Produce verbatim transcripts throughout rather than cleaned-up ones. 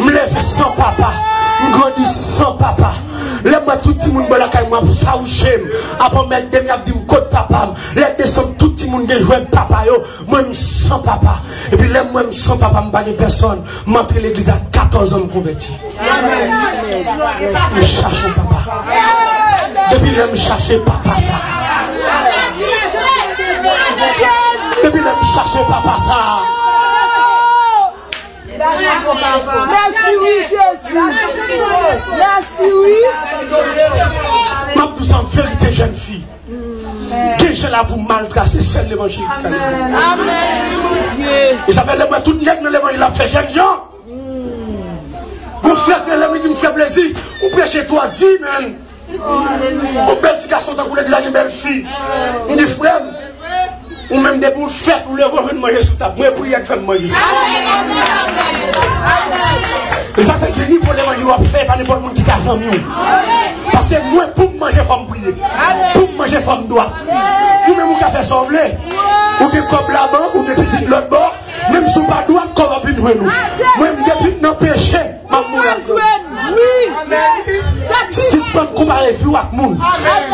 M leve san papa. M grandi san papa. Lè m wè tout timoun bò lakay mwen ap fawouche m, ap anmède m, y ap di m kot papa m. Lè desanm, tout timoun gen jwèt papa yo. Mwen, m san papa. Epi lè m wè m san papa, m pa gen pèsòn. M antre legliz a katòz an, m konvèti. M chache yon papa. Depi lè m chache papa sa. Depi lè m chache papa sa. Mèsi wi, Jezi. Mèsi wi. M ap di w sa an verite, jèn fi. Gen jan lavi w mal trase, sèl levanjil ki ka leve. Amèn. E sa fè lè m wè tout nèg nan levanjil ap fè jèn jan. Gon frè k rele m, li di m, "Frè Plezi, ou preche twò di, menn." Yon bèl ti gason tankou legliz la gen bèl fi. M di, "Frè m, ou menm depi w fèt, ou leve, ou jwenn manje sou tab. Mwen, priyè k fè m manje." E sa fè gen nivo levanjil w ap fè, pa nenpòt moun ki ka zanmi w. Paske mwen, pou m manje, fò m priye. Pou m manje, fò m dwat. Ou menm, ou ka fè sa w vle. Ou gen kòb labank, ou gen pitit lòt bò. Menm si w pa dwat, kòb ap vin jwenn ou. Mwen, m depi m nan peche, m ap mouri ak kòb. Sispann konpare vi w ak moun.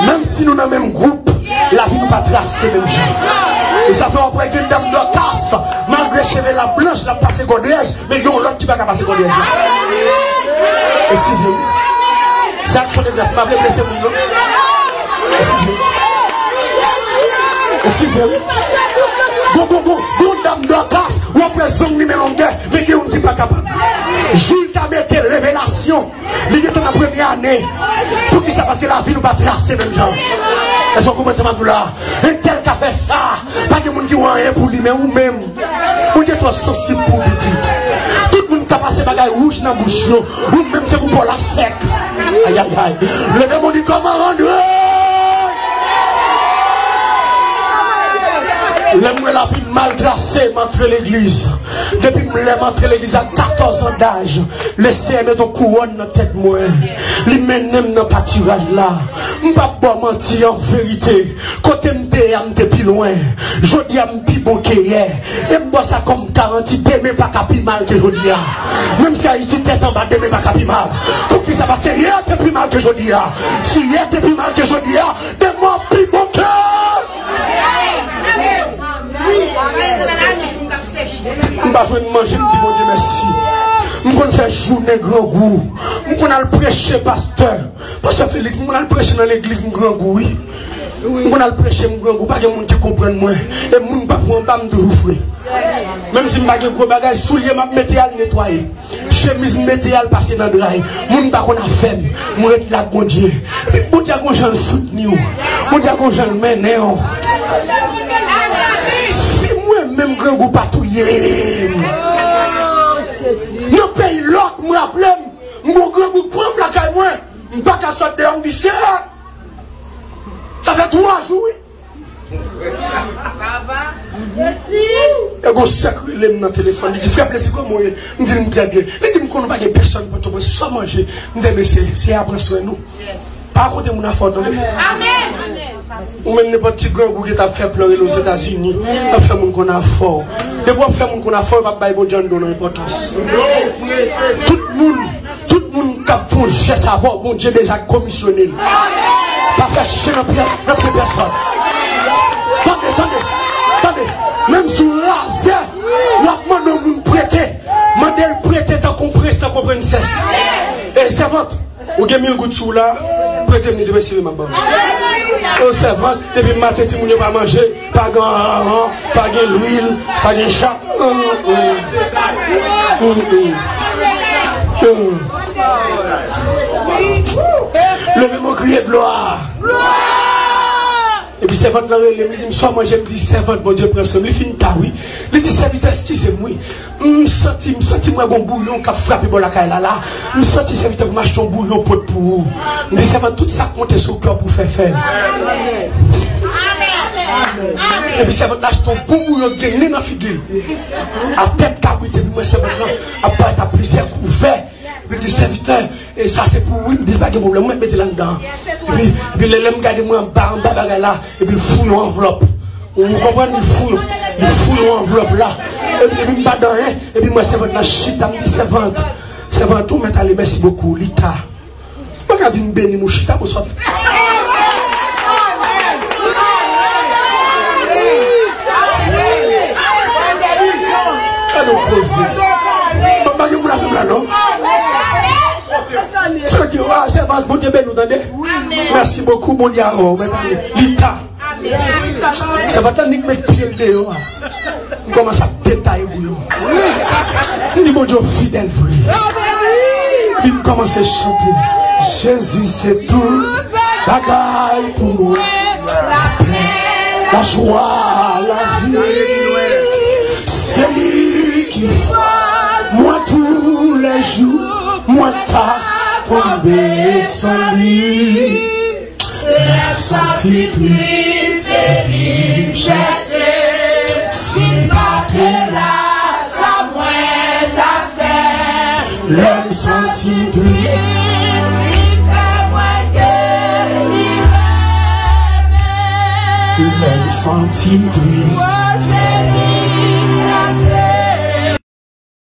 Menm si nou nan menm gwoup, lavi nou pa trase menm jan. E sa fè w ap wè gen dam Dòkas, malgre cheve l ap blanch, l ap pase gòdrèj, men gen yon lòt ki pa ka pase gòdrèj la. Eskize m. Se aksyon de gras, m pa vle blese moun, non. Eskize m. Eskize m. Gon, gon, gon, gon dam Dòkas, w ap wè zong li men longè, men gen youn ki pa kapab. Jou l ta mete revelasyon, li gentan nan premye ane. Poukisa? Paske lavi nou pa trase menm jan. Èske w konprann sa m ap di w la? Entèl ka fè sa. Pa gen moun ki wè anyen pou li, men ou menm. Bondye twò sansib pou pitit. Tout moun ka pase bagay wouj nan bouch yo. Ou menm se pou po w la sèk. Ayayay. Leve men w di kòman rann. Lè m wè lavi m mal trase, m antre legliz. Depi m lè m antre legliz a katòz an daj, Lesenyè met yon kouwòn nan tèt mwen. Li mennen m nan patiraj la. M p ap ba w manti, an verite. Kote m te ye a, m te pi lwen. Jodi a, m pi bon ke yè. E m ba w sa kòm garanti, demen pa ka pi mal ke jodi a. Menm si Ayiti tèt anba, demen pa ka pi mal. Poukisa? Paske yè te pi mal ke jodi a. Si yè te pi mal ke jodi a, demen pi bon ke. M pa jwenn manje, m di Bondye mèsi. M konn fè jounen grangou. M konn al preche, pastè. Pastè Felix, m konn al preche nan legliz, m grangou, wi. M konn al preche, m grangou, pa gen moun ki konprann mwen. E moun pa pran anba, m toujou fre. Menm si m pa gen gwo bagay, soulye m ap mete al netwaye. Chemiz m mete al pase nan dray. Moun pa konn afè m. M ret la ak Bondye. Epi Bondye a gon jan l soutni w. Bondye a gon jan l mennen w. Si mwen menm grangou pa touye m. Nan peyi lòk, m raple m, m gon grangou k pran m lakay mwen. M pa ka sot deyò, m di, "Seyè, sa fè twa jou, wi." E gon sè k rele m nan telefòn, li di, "Frè Plezi, kòman w ye?" M di l, "M trè byen." Li di m, "Konnen w pa gen pèsòn Pòtoprens, sa w manje?" M di, "Ebyen, se, se a pran swen nou." Pa rakonte moun afè w, tande. Ou menm nenpòt ti grangou ki t ap fè plan rele Ozetazini, ap fè moun konn afè w. Depi w ap fè moun konn afè w, w p ap bay Bondye anndan w nan enpòtans. Tout moun Tout moun k ap fè yon jès avè w, Bondye deja komisyone l. Pa fè chen nan pye, nan pye pèsòn. Tande, tande, tande. Menm si w razè, w ap mande yon moun prete, mande l prete tankou prens, tankou prensès. E sèvant, ou gen mil goud sou w la, prete m li demen, si m ap ba w. O sèvant, depi maten timoun yo pa manje, pa gen aran, pa gen lwil, pa gen cha. Hum, hum. Hum, hum. Hum. Leve men w, kriye glwa. Epi sèvant lan rele m, li di m, "Sa w manje?" M di, "Sèvant, Bondye pran swen m." Li fin ta, wi. Li di, "Sèvitè, eskize m, wi. M santi, m santi m wè gon bouyon k ap frape bò lakay la, la. M santi, sèvitè, pou m achte yon bouyon pot pou ou." M di, "Sèvant, tout sa k monte sou kè w pou w fè, fè l." Epi sèvant la achte yon bon bouyon k gen nen nan figi l. A tèt kabrit, epi m wè sèvant lan ap parèt ak plizyè kouvè. Epi l di, "Sèvitè, e sa se pou ou, wi." M di, "Pa gen pwoblèm, mwen mete l anndan." Epi, epi lè, lè m gade, m wè anba, anba bagay la, epi l fouye yon anvlòp. Ou konprann? Li fou, li fou yon anvlòp la. Epi, epi m pa di anyen. Epi m wè sèvant la chita, m di, "Sèvant, Sèvant ou mèt ale, mèsi bokou, Lita. Mwen ka vin beni mwen chita pou sa. Sa nou poze. Mwen pa gen moun avè m la non. Sa di wa, sèvant, Bondye beni w tande. Mèsi bokou, Bondye avè w, mèt ale. Lita. Sèvant lan nik met pye l deyò a. M kòmanse ap detay pou yo. M di Bondye w fidèl vre. Epi m kòmanse chante. Jezi se tout bagay pou mwen. Lapè, lajwa, lavi. Se li ki fòs mwen toulejou. Mwen ta tonbe san li. Lè m santi tris, se li m chèche. Si l pa te la, sa mwen ta fè? Lè m santi m tris, li fè mwen delivre. Lè m santi m tris,